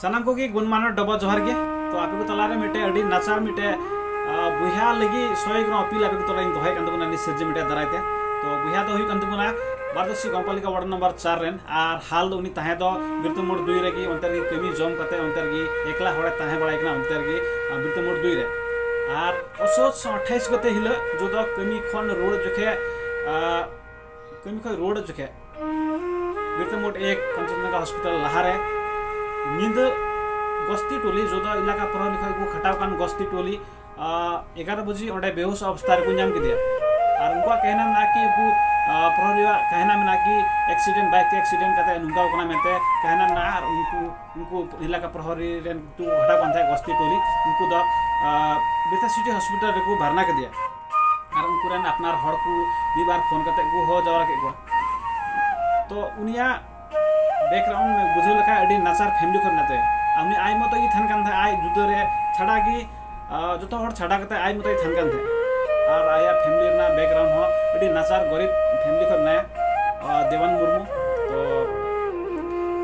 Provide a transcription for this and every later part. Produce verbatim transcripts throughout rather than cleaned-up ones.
ᱥᱟᱱᱟᱢ ᱠᱚᱜᱮ ᱜᱩᱱᱢᱟᱱᱟᱣ ᱰᱚᱵᱚᱜ ᱡᱚᱦᱟᱨ ᱜᱮ᱾ ᱛᱚ ᱟᱯᱮ ᱠᱚ ᱛᱟᱞᱟᱨᱮ ᱢᱤᱫᱴᱮᱡ ᱟᱹᱰᱤ ᱱᱟᱪᱟᱨ ᱢᱤᱫᱴᱮᱡ, ᱟ, ᱵᱚᱭᱦᱟ ᱞᱟᱹᱜᱤᱫ ᱥᱚᱭ ᱜᱨᱚᱦᱚ ᱟᱹᱯᱤᱞ ᱟᱯᱮ ᱠᱚ ᱛᱟᱞᱟᱨᱮᱧ ᱫᱚᱦᱚᱭᱮᱫ ᱠᱟᱱ ᱛᱟᱵᱚᱱᱟ ᱱᱤᱭᱟᱹ ᱥᱤᱨᱡᱟᱹ ᱢᱤᱰᱤᱭᱟ ᱫᱟᱨᱟᱭ ᱛᱮ᱾ ᱛᱚ ᱵᱚᱭᱦᱟ ᱫᱚ ᱦᱩᱭᱩᱜ ᱠᱟᱱ ᱛᱟᱵᱚᱱᱟ ᱵᱟᱨᱫᱚᱥᱤ ᱜᱚᱢᱯᱟᱞᱤᱠᱟ ᱣᱟᱨᱰ ᱱᱟᱢᱵᱟᱨ ᱪᱟᱨ ᱨᱮᱱ, ᱟᱨ ᱦᱟᱞ ᱫᱚ ᱩᱱᱤ ᱛᱟᱦᱮᱸ ᱫᱚ ᱵᱤᱨᱛᱟᱹ ᱢᱳᱲ ᱫᱩᱭ ᱨᱮᱜᱮ, ᱚᱱᱛᱮ ᱨᱮᱜᱮ ᱠᱟᱹᱢᱤ ᱡᱚᱢ ᱠᱟᱛᱮ ᱚᱱᱛᱮ ᱨᱮᱜᱮ ᱮᱠᱞᱟ ᱦᱚᱲᱮ ᱛᱟᱦᱮᱸ ᱵᱟᱲᱟᱭ ᱠᱟᱱᱟ ᱚᱱᱛᱮ ᱨᱮᱜᱮ, ᱟ, ᱵᱤᱨᱛᱟᱹ ᱢᱳᱲ ᱫᱩᱭ ᱨᱮ᱾ ᱟᱨ ᱚᱥᱚ ᱟᱴᱷᱟᱭᱤᱥ ᱜᱚᱛᱮ ᱦᱤᱞᱳᱜ ᱡᱚᱫᱚ ᱠᱟᱹᱢᱤ ᱠᱷᱚᱱ ᱨᱩᱣᱟᱹᱲ ᱡᱚᱠᱷᱮᱡ, ᱟ, ᱠᱟᱹᱢᱤ ᱠᱷᱚᱱ ᱨᱩᱣᱟᱹᱲ ᱡᱚᱠᱷᱮᱡ ᱵᱤᱨᱛᱟᱹ ᱢᱳᱲ ᱮᱠ ᱠᱟᱧᱪᱚᱱᱡᱚᱝᱜᱷᱟ ᱦᱚᱥᱯᱤᱴᱟᱞ ᱞᱟᱦᱟᱨᱮ ᱧᱤᱫᱟᱹ ᱜᱚᱥᱛᱤ ᱴᱚᱞᱤ, ᱡᱚᱫᱚ ᱮᱞᱟᱠᱟ ᱯᱨᱚᱦᱚᱨᱤ ᱠᱷᱚᱱ ᱠᱚ ᱠᱷᱟᱴᱟᱣ ᱠᱟᱱ ᱜᱚᱥᱛᱤ ᱴᱚᱞᱤ, ᱟ, ᱮᱜᱟᱨᱚ ᱵᱟᱡᱮ ᱚᱸᱰᱮ ᱵᱮᱦᱩᱥ ᱚᱵᱚᱥᱛᱟ ᱨᱮᱠᱚ ᱧᱟᱢ ᱠᱮᱫᱮᱭᱟ᱾ ᱟᱨ ᱩᱱᱠᱩᱣᱟᱜ ᱠᱟᱹᱦᱱᱟ ᱢᱮᱱᱟᱜᱼᱟ ᱠᱤ ᱩᱱᱠᱩ, ᱟ, ᱯᱨᱚᱦᱚᱨᱤᱭᱟᱜ ᱠᱟᱹᱦᱱᱟ ᱢᱮᱱᱟᱜᱼᱟ ᱠᱤ ᱮᱠᱥᱤᱰᱮᱱᱴ, ᱵᱟᱭᱤᱠ ᱮᱠᱥᱤᱰᱮᱱᱴ ᱠᱟᱛᱮ ᱱᱚᱝᱠᱟᱣ ᱠᱟᱱᱟ ᱢᱮᱱᱛᱮ ᱠᱟᱹᱦᱱᱟ ᱢᱮᱱᱟᱜᱼᱟ᱾ ᱟᱨ ᱩᱱᱠᱩ, ᱩᱱᱠᱩ ᱮᱞᱟᱠᱟ ᱯᱨᱚᱦᱚᱨᱤ ᱨᱮᱱ ᱠᱚ ᱠᱷᱟᱴᱟᱣ ᱠᱟᱱ ᱛᱟᱦᱮᱸᱫ ᱜᱚᱥᱛᱤ ᱴᱚᱞᱤ, ᱩᱱᱠᱩ ᱫᱚ, ᱟ, ᱵᱮᱛᱟ ᱥᱤᱴᱤ ᱦᱚᱥᱯᱤᱴᱟᱞ ᱨᱮᱠᱚ ᱵᱷᱟᱨᱱᱟ ᱠᱮᱫᱮᱭᱟ᱾ ᱟᱨ ᱩᱱᱠᱩ ᱨᱮᱱ ᱟᱯᱱᱟᱨ ᱦᱚᱲ ᱠᱚ ᱢᱤᱫ ᱵᱟᱨ ᱯᱷᱳᱱ ᱠᱟᱛᱮ ᱠᱚ ᱦᱚᱦᱚ ᱡᱟᱣᱨᱟ ᱠᱮᱫ ᱠᱚᱣᱟ᱾ ᱛᱚ ᱩᱱᱤᱭᱟᱜ ᱵᱮᱠᱜᱨᱟᱣᱩᱱᱰ ᱵᱩᱡᱷᱟᱹᱣ ᱞᱮᱠᱷᱟᱱ ᱟᱹᱰᱤ ᱱᱟᱪᱟᱨ ᱯᱷᱮᱢᱤᱞᱤ ᱠᱷᱚᱱ ᱢᱮᱱᱟᱜ ᱛᱟᱭᱟ᱾ ᱟᱨ ᱩᱱᱤ ᱟᱡ ᱢᱚᱛᱚ ᱜᱮ ᱛᱟᱦᱮᱱ ᱠᱟᱱ ᱛᱟᱦᱮᱸᱫ, ᱟᱡ ᱡᱩᱫᱟᱹ ᱨᱮ ᱪᱷᱟᱲᱟ ᱜᱮ, ᱟ, ᱡᱚᱛᱚ ᱦᱚᱲ ᱪᱷᱟᱰᱟ ᱠᱟᱛᱮ ᱟᱡ ᱢᱚᱛᱚᱭ ᱛᱟᱦᱮᱱ ᱠᱟᱱ ᱛᱟᱦᱮᱸᱫ᱾ ᱟᱨ ᱟᱭᱟᱜ ᱯᱷᱮᱢᱤᱞᱤ ᱨᱮᱱᱟᱜ ᱵᱮᱠᱜᱨᱟᱣᱩᱱᱰ ᱦᱚᱸ ᱟᱹᱰᱤ ᱱᱟᱪᱟᱨ ᱜᱚᱨᱤᱵ ᱯᱷᱮᱢᱤᱞᱤ ᱠᱷᱚᱱ ᱢᱮᱱᱟᱭᱟ, ᱟ, ᱫᱮᱣᱟᱱ ᱢᱩᱨᱢᱩ᱾ ᱛᱚ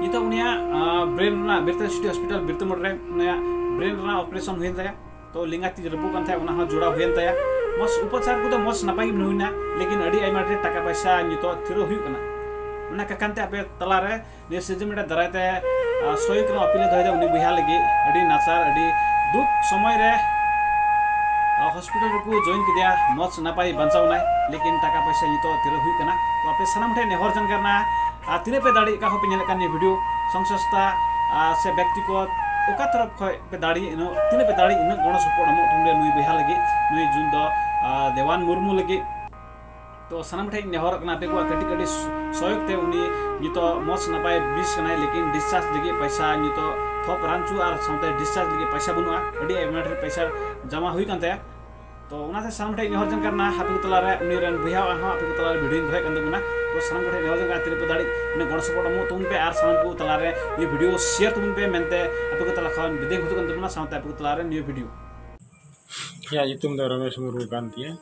ᱱᱤᱛᱚᱜ ᱩᱱᱤᱭᱟᱜ, ᱟ, ᱵᱨᱮᱱ ᱨᱮᱱᱟᱜ ᱵᱤᱨᱛᱟ ᱥᱤᱴᱤ ᱦᱚᱥᱯᱤᱴᱟᱞ ᱵᱤᱨᱛᱟᱹ ᱢᱳᱲ ᱨᱮ ᱩᱱᱤᱭᱟᱜ ᱵᱨᱮᱱ ᱨᱮᱱᱟᱜ ᱚᱯᱟᱨᱮᱥᱚᱱ ᱦᱩᱭᱮᱱ ᱛᱟᱭᱟ᱾ ᱛᱚ ᱞᱮᱸᱜᱟ ᱛᱤ ᱨᱟᱹᱯᱩᱫ ᱠᱟᱱ ᱛᱟᱦᱮᱸᱫ, ᱚᱱᱟ ᱦᱚᱸ ᱡᱚᱲᱟᱣ ᱦᱩᱭᱮᱱ ᱛᱟᱭᱟ᱾ ᱢᱚᱡᱽ ᱩᱯᱚᱪᱟᱨ ᱠᱚᱫᱚ ᱢᱚᱡᱽ ᱱᱟᱯᱟᱭ ᱜᱮ ᱦᱩᱭᱱᱟ, ᱞᱮᱠᱤᱱ ᱟᱹᱰᱤ ᱟᱭᱢᱟ ᱰᱷᱮᱨ ᱴᱟᱠᱟ ᱯᱚᱭᱥᱟ ᱱᱤᱛᱚᱜ ᱛᱷᱤᱨᱚᱜ ᱦᱩᱭᱩᱜ ᱠᱟᱱᱟ᱾ ᱚᱱᱟ ᱠᱟᱠᱷᱟᱱ ᱛᱮ ᱟᱯᱮ ᱛᱟᱞᱟᱨᱮ ᱱᱤᱭᱟᱹ ᱥᱤᱨᱡᱟᱹ ᱢᱤᱰᱤᱭᱟ ᱫᱟᱨᱟᱭ ᱛᱮ, ᱟ, ᱥᱚᱭ ᱠᱚ ᱟᱹᱯᱤᱞ ᱮ ᱫᱚᱦᱚᱭᱮᱫᱟ ᱩᱱᱤ ᱵᱚᱭᱦᱟ ᱞᱟᱹᱜᱤᱫ᱾ ᱟᱹᱰᱤ ᱱᱟᱪᱟᱨ, ᱟᱹᱰᱤ ᱫᱩᱠ ᱥᱚᱢᱚᱭ ᱨᱮ, ᱟ, ᱦᱚᱥᱯᱤᱴᱟᱞ ᱨᱮᱠᱚ ᱡᱚᱭᱮᱱ ᱠᱮᱫᱮᱭᱟ, ᱢᱚᱡᱽ ᱱᱟᱯᱟᱭ ᱵᱟᱧᱪᱟᱣ ᱮᱱᱟᱭ, ᱞᱮᱠᱤᱱ ᱴᱟᱠᱟ ᱯᱚᱭᱥᱟ ᱱᱤᱛᱚᱜ ᱛᱷᱤᱨᱚᱜ ᱦᱩᱭᱩᱜ ᱠᱟᱱᱟ᱾ ᱛᱚ ᱟᱯᱮ ᱥᱟᱱᱟᱢ ᱴᱷᱮᱱ ᱱᱮᱦᱚᱨ ᱡᱟᱱ ᱠᱟᱱᱟ, ᱟᱨ ᱛᱤᱱᱟᱹᱜ ᱯᱮ ᱫᱟᱲᱮᱭᱟᱜ ᱠᱟᱱ ᱦᱚᱸᱯᱮ ᱧᱮᱞᱮᱫ ᱠᱟᱱ ᱱᱤᱭᱟᱹ ᱵᱷᱤᱰᱤᱭᱳ, ᱥᱚᱝᱥᱛᱷᱟ, ᱟ, ᱥᱮ ᱵᱮᱠᱛᱤᱜᱚᱛ ᱚᱠᱟ ᱛᱚᱨᱚᱯ ᱠᱷᱚᱱ ᱯᱮ ᱫᱟᱲᱮᱭᱟᱜ, ᱤᱱᱟᱹᱜ, ᱛᱤᱱᱟᱹᱜ ᱯᱮ ᱫᱟᱲᱮᱭᱟᱜ, ᱤᱱᱟᱹᱜ ᱜᱚᱲᱚ ᱥᱚᱯᱚᱦᱚᱫ ᱮᱢᱚᱜ ᱛᱟᱵᱚᱱ ᱯᱮ ᱱᱩᱭ ᱵᱚᱭᱦᱟ ᱞᱟᱹᱜᱤᱫ, ᱱᱩᱭ ᱡᱩᱱ ᱫᱚ, ᱟ, ᱫᱮᱣᱟᱱ ᱢᱩᱨᱢᱩ ᱞᱟᱹᱜᱤᱫ᱾ ᱛᱚ ᱥᱟᱱᱟᱢ ᱴᱷᱮᱱ ᱤᱧ ᱱᱮᱦᱚᱨᱚᱜ ᱠᱟᱱᱟ, ᱟᱯᱮ ᱠᱚᱣᱟᱜ ᱠᱟᱹᱴᱤᱡ ᱠᱟᱹᱴᱤᱡ ᱥᱚᱦᱭᱳᱜᱽ ᱛᱮ ᱩᱱᱤ ᱱᱤᱛᱚᱜ ᱢᱚᱡᱽ ᱱᱟᱯᱟᱭ ᱵᱮᱥ ᱠᱟᱱᱟᱭ, ᱞᱮᱠᱤᱱ ᱰᱤᱥᱪᱟᱨᱡᱽ ᱞᱟᱹᱜᱤᱫ ᱯᱚᱭᱥᱟ ᱱᱤᱛᱚᱜ ᱛᱷᱚᱯ ᱨᱟᱱ ᱦᱚᱪᱚ ᱟᱨ ᱥᱟᱶᱛᱮ ᱰᱤᱥᱪᱟᱨᱡᱽ ᱞᱟᱹᱜᱤᱫ ᱯᱚᱭᱥᱟ ᱵᱟᱹᱱᱩᱜᱼᱟ, ᱟᱹᱰᱤ ᱟᱭᱢᱟ ᱰᱷᱮᱨ ᱯᱚᱭᱥᱟ ᱡᱟᱢᱟ ᱦᱩᱭ ᱠᱟᱱ ᱛᱟᱭᱟ᱾ ᱛᱚ ᱚᱱᱟᱛᱮ ᱥᱟᱱᱟᱢ ᱴᱷᱮᱱ ᱱᱮᱦᱚᱨ ᱡᱟᱱ ᱠᱟᱱᱟ, ᱟᱯᱮ ᱠᱚ ᱛᱟᱞᱟᱨᱮ ᱩᱱᱤ ᱨᱮᱱ ᱵᱚᱭᱦᱟ ᱦᱚᱸ ᱟᱯᱮ ᱠᱚ ᱛᱟᱞᱟᱨᱮ ᱵᱷᱤᱰᱤᱭᱳᱧ ᱫᱚᱦᱚᱭᱮᱫ ᱠᱟᱱ ᱛᱟᱵᱚᱱᱟ᱾ ᱛᱚ ᱥᱟᱱᱟᱢ ᱠᱚ ᱴᱷᱮᱱ ᱱᱮᱦᱚᱨ ᱡᱟᱱ ᱠᱟᱱᱟ, ᱛᱤᱱᱟᱹᱜ ᱯᱮ ᱫᱟᱲᱮᱜ ᱩᱱᱟᱹᱜ ᱜᱚᱲᱚ ᱥᱚᱯᱚᱦᱚᱫ ᱮᱢᱚᱜ ᱛᱟᱵᱚᱱ ᱯᱮ ᱟᱨ ᱥᱟᱱᱟᱢ ᱠᱚ ᱛᱟᱞᱟᱨᱮ ᱱᱤᱭᱟᱹ ᱵᱷᱤᱰᱤᱭᱳ ᱥᱮᱭᱟᱨ ᱛᱟᱵᱚᱱ ᱯᱮ ᱢᱮᱱᱛᱮ ᱟᱯᱮ ᱠᱚ ᱛᱟᱞᱟ ᱠᱷᱚᱱ ᱵᱤᱫᱟᱹᱭ ᱦᱤᱡᱩᱜ ᱠᱟᱱ ᱛᱟᱵᱚᱱᱟ, ᱥᱟᱶᱛᱮ ᱟᱯᱮ ᱠᱚ ᱛᱟᱞᱟᱨᱮ ᱱᱤᱭᱟᱹ ᱵᱷᱤᱰᱤᱭᱳ᱾ ᱤᱧᱟᱹᱜ ᱧᱩᱛᱩᱢ ᱫᱚ ᱨᱚᱢᱮᱥ ᱢᱩᱨᱢᱩ ᱠᱟᱱ ᱛᱤᱧᱟᱹ᱾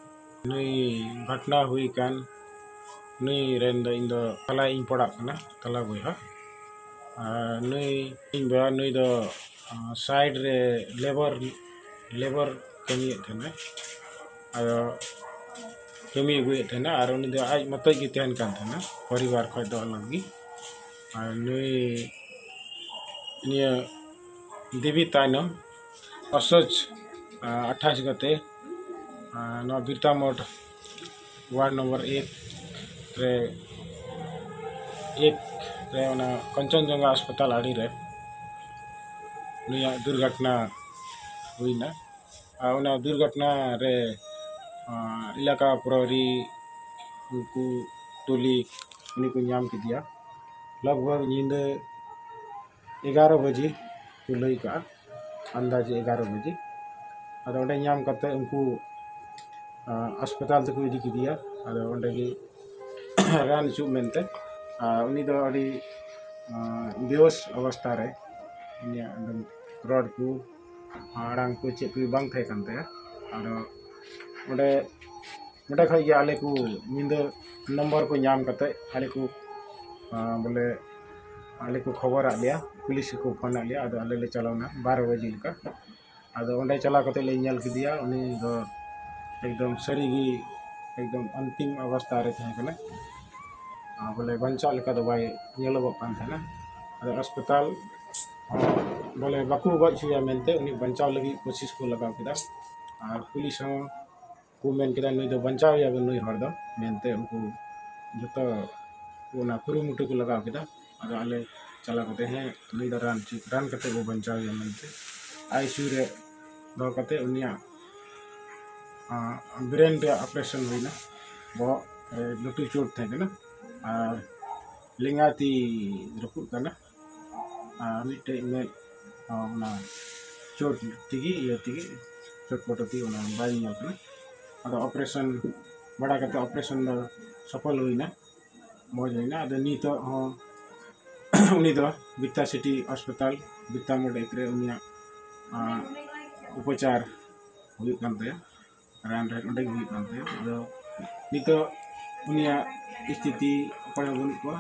ᱱᱩᱭ ᱜᱷᱚᱴᱱᱟ ᱦᱩᱭ ᱠᱟᱱ ᱱᱩᱭ ᱨᱮᱱ ᱫᱚ ᱤᱧ ᱫᱚ ᱛᱟᱞᱟ ᱤᱧ ᱯᱟᱲᱟᱜ ᱠᱟᱱᱟ, ᱛᱟᱞᱟ ᱵᱚᱭᱦᱟ᱾ ᱟᱨ ᱱᱩᱭ ᱤᱧ ᱵᱟᱵᱟ, ᱱᱩᱭ ᱫᱚ ᱥᱟᱭᱤᱰ ᱨᱮ ᱞᱮᱵᱟᱨ ᱞᱮᱵᱟᱨ ᱠᱟᱹᱢᱤᱭᱮᱫ ᱛᱟᱦᱮᱱᱟ᱾ ᱟᱫᱚ ᱠᱟᱹᱢᱤ ᱟᱹᱜᱩᱭᱮᱫ ᱛᱟᱦᱮᱱᱟ, ᱟᱨ ᱩᱱᱤ ᱫᱚ ᱟᱡ ᱢᱚᱛᱚᱡ ᱜᱮ ᱛᱟᱦᱮᱱ ᱠᱟᱱ ᱛᱟᱦᱮᱱᱟ, ᱯᱚᱨᱤᱵᱟᱨ ᱠᱷᱚᱡ ᱫᱚ ᱟᱞᱟᱜᱽ ᱜᱮ᱾ ᱟᱨ ᱱᱩᱭ ᱱᱤᱭᱟᱹ ᱫᱮᱵᱤ ᱛᱟᱭᱱᱚᱢ ᱚᱥᱚᱡ ᱟᱴᱷᱟᱥ ᱜᱚᱛᱮ ᱱᱚᱣᱟ ᱵᱤᱨᱛᱟ ᱢᱳᱲ ᱣᱟᱨᱰ ᱱᱚᱢᱵᱚᱨ ᱮᱠ ᱨᱮ ᱮᱠ ᱨᱮ ᱚᱱᱟ ᱠᱚᱧᱪᱚᱱᱡᱚᱝᱜᱷᱟ ᱦᱟᱥᱯᱟᱛᱟᱞ ᱟᱲᱮ ᱨᱮ ᱱᱩᱭᱟᱜ ᱫᱩᱨᱜᱷᱚᱴᱚᱱᱟ ᱦᱩᱭᱱᱟ᱾ ᱟᱨ ᱚᱱᱟ ᱫᱩᱨᱜᱷᱚᱴᱚᱱᱟ ᱨᱮ ᱮᱞᱟᱠᱟ ᱯᱨᱚᱦᱚᱨᱤ ᱩᱱᱠᱩ ᱴᱚᱞᱤ ᱩᱱᱤ ᱠᱚ ᱧᱟᱢ ᱠᱮᱫᱮᱭᱟ᱾ ᱞᱟᱜᱽ ᱵᱷᱟᱜᱽ ᱧᱤᱫᱟᱹ ᱮᱜᱟᱨᱚ ᱵᱟᱡᱮ ᱠᱚ ᱞᱟᱹᱭ ᱠᱟᱜᱼᱟ, ᱟᱱᱫᱟᱡᱮ ᱮᱜᱟᱨᱚ ᱵᱟᱡᱮ᱾ ᱟᱫᱚ ᱚᱸᱰᱮ ᱧᱟᱢ ᱠᱟᱛᱮ ᱩᱱᱠᱩ ᱦᱟᱥᱯᱟᱛᱟᱞ ᱛᱮᱠᱚ ᱤᱫᱤ ᱠᱮᱫᱮᱭᱟ᱾ ᱟᱫᱚ ᱚᱸᱰᱮ ᱜᱮ ᱨᱟᱱ ᱦᱚᱪᱚᱜ ᱢᱮᱱᱛᱮ᱾ ᱟᱨ ᱩᱱᱤ ᱫᱚ ᱟᱹᱰᱤ ᱵᱮᱦᱳᱥ ᱚᱵᱚᱥᱛᱷᱟ ᱨᱮ ᱩᱱᱤᱭᱟᱜ ᱮᱠᱫᱚᱢ ᱨᱚᱲ ᱠᱚ ᱟᱲᱟᱝ ᱠᱚ ᱪᱮᱫ ᱠᱚ ᱵᱟᱝ ᱛᱟᱦᱮᱸ ᱠᱟᱱ ᱛᱟᱭᱟ᱾ ᱟᱫᱚ ᱚᱸᱰᱮ ᱚᱸᱰᱮ ᱠᱷᱚᱡ ᱜᱮ ᱟᱞᱮ ᱠᱚ ᱧᱤᱫᱟᱹ ᱱᱚᱢᱵᱚᱨ ᱠᱚ ᱧᱟᱢ ᱠᱟᱛᱮ ᱟᱞᱮ ᱠᱚ ᱵᱚᱞᱮ ᱟᱞᱮ ᱠᱚ ᱠᱷᱚᱵᱚᱨᱟᱫ ᱞᱮᱭᱟ, ᱯᱩᱞᱤᱥ ᱠᱚ ᱯᱷᱳᱱᱟᱫ ᱞᱮᱭᱟ᱾ ᱟᱫᱚ ᱟᱞᱮ ᱞᱮ ᱪᱟᱞᱟᱣᱱᱟ ᱵᱟᱨᱚ ᱵᱟᱡᱮ ᱞᱮᱠᱟ᱾ ᱟᱫᱚ ᱚᱸᱰᱮ ᱪᱟᱞᱟᱣ ᱠᱟᱛᱮ ᱞᱮ ᱧᱮᱞ ᱠᱮᱫᱮᱭᱟ, ᱩᱱᱤ ᱫᱚ ᱮᱠᱫᱚᱢ ᱥᱟᱹᱨᱤ ᱜᱮ ᱮᱠᱫᱚᱢ ᱚᱱᱛᱤᱢ ᱚᱵᱚᱥᱛᱷᱟ ᱨᱮ ᱛᱟᱦᱮᱸ ᱠᱟᱱᱟ᱾ ᱵᱚᱞᱮ ᱵᱟᱧᱪᱟᱜ ᱞᱮᱠᱟ ᱫᱚ ᱵᱟᱭ ᱧᱮᱞᱚᱜᱚᱜ ᱠᱟᱱ ᱛᱟᱦᱮᱱᱟ᱾ ᱟᱫᱚ ᱦᱟᱥᱯᱟᱛᱟᱞ ᱵᱚᱞᱮ ᱵᱟᱠᱚ ᱜᱚᱡ ᱦᱚᱪᱚᱭᱟ ᱢᱮᱱᱛᱮ ᱩᱱᱤ ᱵᱟᱧᱪᱟᱣ ᱞᱟᱹᱜᱤᱫ ᱠᱳᱥᱤᱥ ᱠᱚ ᱞᱟᱜᱟᱣ ᱠᱮᱫᱟ᱾ ᱟᱨ ᱯᱩᱞᱤᱥ ᱦᱚᱸ ᱠᱚ ᱢᱮᱱ ᱠᱮᱫᱟ, ᱱᱩᱭ ᱫᱚ ᱵᱟᱧᱪᱟᱣ ᱮᱭᱟᱵᱚᱱ ᱱᱩᱭ ᱦᱚᱲ ᱫᱚ ᱢᱮᱱᱛᱮ ᱩᱱᱠᱩ ᱡᱚᱛᱚ ᱚᱱᱟ ᱠᱩᱨᱩᱢᱩᱴᱩ ᱠᱚ ᱞᱟᱜᱟᱣ ᱠᱮᱫᱟ᱾ ᱟᱫᱚ ᱟᱞᱮ ᱪᱟᱞᱟᱣ ᱠᱟᱛᱮ ᱦᱮᱸ ᱱᱩᱭ ᱫᱚ ᱨᱟᱱ ᱨᱟᱱ ᱠᱟᱛᱮ ᱵᱚ ᱵᱟᱧᱪᱟᱣ ᱮᱭᱟ ᱢᱮᱱᱛᱮ ᱟᱭᱥᱤᱭᱩ ᱨᱮ ᱫᱚᱦᱚ ᱠᱟᱛᱮ ᱩᱱᱤᱭᱟᱜ ᱵᱨᱮᱱ ᱨᱮᱭᱟᱜ ᱚᱯᱟᱨᱮᱥᱚᱱ ᱦᱩᱭᱱᱟ᱾ ᱵᱚᱦᱚᱜ ᱨᱮ ᱞᱟᱹᱴᱩ ᱪᱳᱴ ᱛᱟᱦᱮᱸ ᱠᱟᱱᱟ ᱟᱨ ᱞᱮᱸᱜᱟ ᱛᱤ ᱨᱟᱹᱯᱩᱫ ᱠᱟᱱᱟ᱾ ᱟᱨ ᱢᱤᱫᱴᱮᱡ ᱢᱮᱫ ᱚᱱᱟ ᱪᱳᱴ ᱛᱮᱜᱮ ᱤᱭᱟᱹ ᱛᱮᱜᱮ ᱪᱳᱴ ᱯᱚᱴᱚ ᱛᱮᱜᱮ ᱚᱱᱟ ᱵᱟᱭ ᱧᱮᱞ ᱠᱟᱱᱟ᱾ ᱟᱫᱚ ᱚᱯᱟᱨᱮᱥᱚᱱ ᱵᱟᱲᱟ ᱠᱟᱛᱮ ᱚᱯᱟᱨᱮᱥᱚᱱ ᱫᱚ ᱥᱚᱯᱷᱚᱞ ᱦᱩᱭᱱᱟ, ᱢᱚᱡᱽ ᱦᱩᱭᱱᱟ᱾ ᱟᱫᱚ ᱱᱤᱛᱚᱜ ᱦᱚᱸ ᱩᱱᱤ ᱫᱚ ᱵᱤᱨᱛᱟ ᱥᱤᱴᱤ ᱦᱟᱥᱯᱟᱛᱟᱞ ᱵᱤᱨᱛᱟ ᱢᱳᱲ ᱮᱠ ᱨᱮ ᱩᱱᱤᱭᱟᱜ ᱩᱯᱚᱪᱟᱨ ᱦᱩᱭᱩᱜ ᱠᱟᱱ ᱛᱟᱭᱟ᱾ ᱨᱟᱱ ᱨᱮᱦᱮᱫ ᱚᱸᱰᱮ ᱜᱮ ᱦᱩᱭᱩᱜ ᱠᱟᱱ ᱛᱟᱭᱟ᱾ ᱟᱫᱚ ᱱᱤᱛᱚᱜ ᱩᱱᱤᱭᱟᱜ ᱥᱛᱷᱤᱛᱤ ᱚᱠᱚᱭ ᱦᱚᱸ ᱵᱟᱹᱱᱩᱜ ᱠᱚᱣᱟ᱾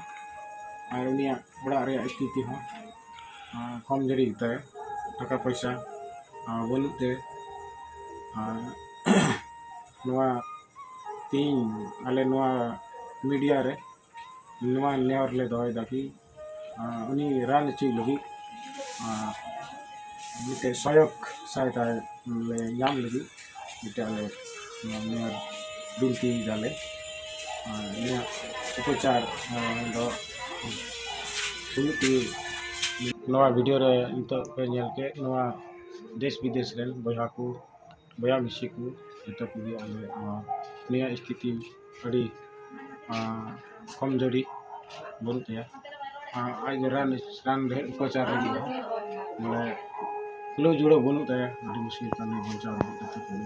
ᱟᱨ ᱩᱱᱤᱭᱟᱜ ᱚᱲᱟᱜ ᱨᱮᱭᱟᱜ ᱥᱛᱷᱤᱛᱤ ᱦᱚᱸ, ᱟᱨ, ᱠᱚᱢ ᱡᱩᱨᱤ ᱜᱮᱛᱟᱭᱟ, ᱴᱟᱠᱟ ᱯᱚᱭᱥᱟ, ᱟᱨ, ᱵᱟᱹᱱᱩᱜ ᱛᱮ, ᱟᱨ, ᱱᱚᱣᱟ ᱛᱮᱦᱮᱧ ᱟᱞᱮ ᱱᱚᱣᱟ ᱢᱤᱰᱤᱭᱟ ᱨᱮ ᱱᱚᱣᱟ ᱱᱮᱦᱚᱨ ᱞᱮ ᱫᱚᱦᱚᱭᱮᱫᱟ ᱠᱤ, ᱟᱨ, ᱩᱱᱤ ᱨᱟᱱ ᱦᱚᱪᱚᱭ ᱞᱟᱹᱜᱤᱫ, ᱟᱨ, ᱢᱤᱫᱴᱮᱡ ᱥᱚᱦᱭᱳᱜᱽ ᱥᱟᱭᱛᱟ ᱞᱮ ᱧᱟᱢ ᱞᱟᱹᱜᱤᱫ ᱢᱤᱫᱴᱮᱡ ᱟᱞᱮ ᱱᱚᱣᱟ ᱱᱮᱦᱚᱨ ᱵᱤᱱᱛᱤᱭᱮᱫᱟᱞᱮ᱾ ᱟᱨ ᱱᱚᱣᱟ ᱩᱯᱚᱪᱟᱨ, ᱟᱨ, ᱫᱚ ᱦᱩᱭᱩᱜ ᱛᱮ ᱱᱚᱣᱟ ᱵᱷᱤᱰᱤᱭᱳ ᱨᱮ ᱱᱤᱛᱚᱜ ᱯᱮ ᱧᱮᱞ ᱠᱮᱫ, ᱱᱚᱣᱟ ᱫᱮᱥ ᱵᱤᱫᱮᱥ ᱨᱮᱱ ᱵᱚᱭᱦᱟ ᱠᱚ, ᱵᱚᱭᱦᱟ ᱢᱤᱥᱤ ᱠᱚ, ᱡᱚᱛᱚ ᱠᱚᱜᱮ ᱟᱞᱮ ᱱᱚᱣᱟ ᱱᱤᱭᱟᱹ ᱥᱛᱷᱤᱛᱤ ᱟᱹᱰᱤ, ᱟᱨ, ᱠᱚᱢ ᱡᱩᱨᱤ ᱵᱟᱹᱱᱩᱜ ᱛᱟᱭᱟ᱾ ᱟᱨ ᱟᱡ ᱫᱚ ᱨᱟᱱ, ᱨᱟᱱ ᱨᱮᱦᱮᱫ ᱩᱯᱚᱪᱟᱨ ᱞᱟᱹᱜᱤᱫ ᱦᱚᱸ ᱵᱚᱞᱮ ᱠᱩᱞᱟᱹᱣ ᱡᱩᱲᱟᱹᱣ ᱵᱟᱹᱱᱩᱜ ᱛᱟᱭᱟ, ᱟᱹᱰᱤ ᱢᱩᱥᱠᱤᱞ ᱠᱟᱹᱢᱤ ᱵᱟᱧᱪᱟᱣ ᱞᱟᱹᱜᱤᱫ ᱛᱮ ᱠᱟᱹᱢᱤ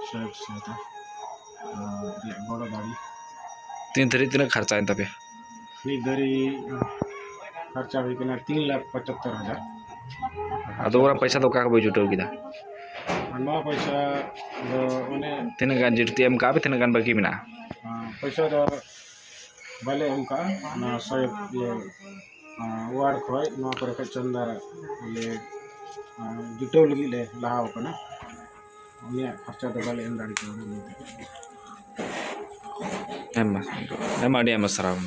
ᱥᱚᱦᱭᱳᱜᱽ ᱥᱚᱦᱟᱭᱛᱟ, ᱟᱨ ᱨᱮᱭᱟᱜ ᱜᱚᱲᱚ ᱫᱟᱲᱮ᱾ ᱛᱤᱱ ᱫᱷᱟᱹᱨᱤᱡ ᱛᱤᱱᱟᱹᱜ ᱠᱷᱚᱨᱪᱟᱭᱮᱱ ᱛᱟᱯᱮᱭᱟ? ᱱᱤᱛ ᱫᱷᱟᱹᱨᱤᱡ, ᱟᱨ, ᱠᱷᱚᱨᱪᱟ ᱦᱩᱭ ᱠᱟᱱᱟ ᱛᱤᱱ ᱞᱟᱠᱷ ᱯᱚᱸᱪᱟᱛᱛᱳᱨ ᱦᱟᱡᱟᱨ᱾ ᱟᱫᱚ ᱚᱱᱟ ᱯᱚᱭᱥᱟ ᱫᱚ ᱚᱠᱟ ᱠᱷᱚᱱ ᱯᱮ ᱡᱩᱴᱟᱹᱣ ᱠᱮᱫᱟ? ᱟᱨ ᱱᱚᱣᱟ ᱯᱚᱭᱥᱟ ᱫᱚ ᱚᱱᱮ ᱛᱤᱱᱟᱹᱜ ᱜᱟᱱ ᱡᱩᱴᱤ ᱮᱢ ᱠᱟᱜᱼᱟ ᱯᱮ, ᱛᱤᱱᱟᱹᱜ ᱜᱟᱱ ᱵᱟᱹᱠᱤ ᱢᱮᱱᱟᱜᱼᱟ? ᱟᱨ, ᱯᱚᱭᱥᱟ ᱫᱚ ᱵᱟᱞᱮ ᱮᱢ ᱠᱟᱜᱼᱟ, ᱚᱱᱟ ᱥᱚᱦᱭᱳᱜᱽ, ᱤᱭᱟᱹ, ᱟᱨ, ᱳᱣᱟᱨᱰ ᱠᱷᱚᱱ ᱱᱚᱣᱟ ᱠᱚᱨᱮ ᱠᱷᱚᱱ ᱪᱟᱸᱫᱟ ᱞᱮ, ᱟᱨ, ᱡᱩᱴᱟᱹᱣ ᱞᱟᱹᱜᱤᱫ ᱞᱮ ᱞᱟᱦᱟᱣ ᱠᱟᱱᱟ᱾ ᱩᱱᱤᱭᱟᱜ ᱠᱷᱚᱨᱪᱟ ᱫᱚ ᱵᱟᱞᱮ ᱮᱢ ᱫᱟᱲᱮ ᱠᱟᱣᱫᱟ ᱱᱤᱛ ᱫᱷᱟᱹᱵᱤᱡ᱾ ᱟᱭᱢᱟ, ᱟᱭᱢᱟ, ᱟᱹᱰᱤ ᱟᱭᱢᱟ ᱥᱟᱨᱦᱟᱣ᱾